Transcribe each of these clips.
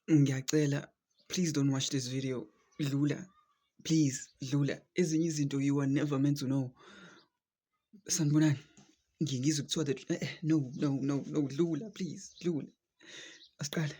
Ngiyacela, please don't watch this video. Dlula, please, dlula. Ezinye izinto you are never meant to know. Sanibonani. Ngiye ngizwe kuthiwa that no, no, no, no, dlula, please, dlula. Asiqale.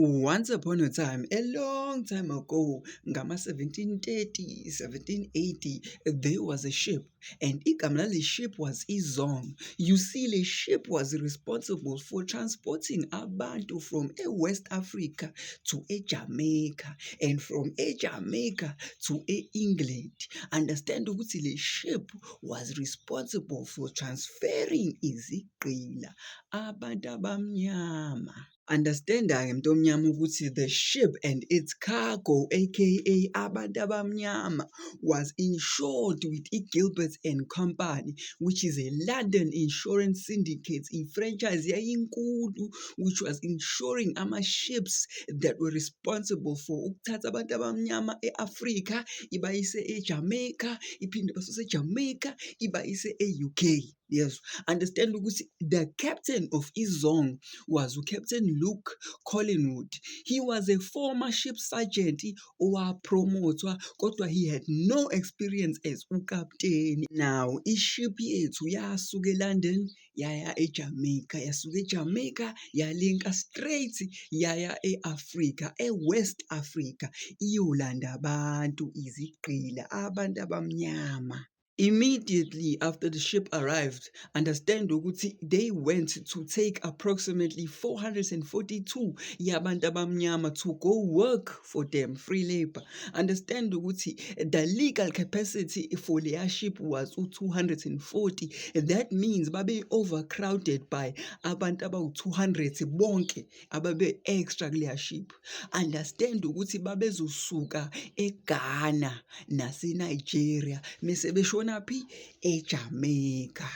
Once upon a time, a long time ago, ngama-1730, 1780, there was a ship, and igama lale ship was iZong. You see, le ship was responsible for transporting abantu from e-West Africa to eJamaica and from eJamaica to e-England. Understand ukuthi le ship was responsible for transferring izigqila, abantu abamnyama. Understand-ke mntu omnyama ukuthi the ship and its cargo, aka abantu abamnyama, was insured with i-Gilbert and Company, which is a London insurance syndicate. I-franchise yayinkulu, which was insuring ama-ships that were responsible for ukuthatha abantu abamnyama e-Afrika ibayise eJamaica, iphinde ibasuse eJamaica ibayise e-UK. Yes, understand ukuthi the captain of iZong was uCaptain Luke Collingwood. He was a former ship sergeant owapromothwa, kodwa he had no experience as ukapteni. Now, iship yethu yasuka eLondon yaya eJamaica, yasuka eJamaica yalinka straight yaya e-Africa, e-West Africa, iyolanda abantu, izigqila, abantu abamnyama. Immediately after the ship arrived, understand ukuthi they went to take approximately 442 yabantu abamnyama to go work for them, free labor. Understand ukuthi the legal capacity for leya ship was u-240. That means babe overcrowded by abantu abawu-200 bonke ababe extra kuleya ship. Understand ukuthi babezosuka eGhana nase-Nigeria mese beshona phi? EJamaica.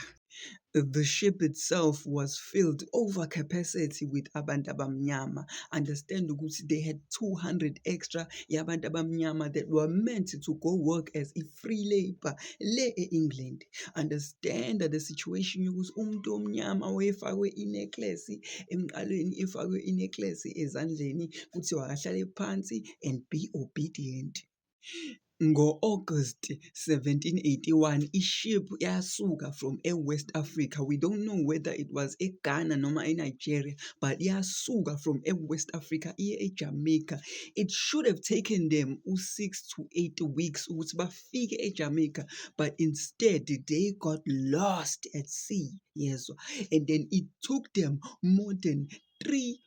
The ship itself was filled over capacity with abantu abamnyama. Understand ukuthi they had 200 extra yabantu abamnyama that were meant to go work as i-free labor le e-England. Understand the situation yokuthi umuntu omnyama wayefakwe i-necklace emqaleni, efakwe i-necklace ezandleni, kuthiwa akahlale phansi and be obedient. Ngo-August 1781, iship yasuka from e-West Africa. We don't know whether it was eGhana noma eNigeria, but yasuka from e-West Africa iye eJamaica. It should have taken them u-6 to 8 weeks ukuthi bafike eJamaica, but instead they got lost at sea. Yezwa? And then it took them more than 3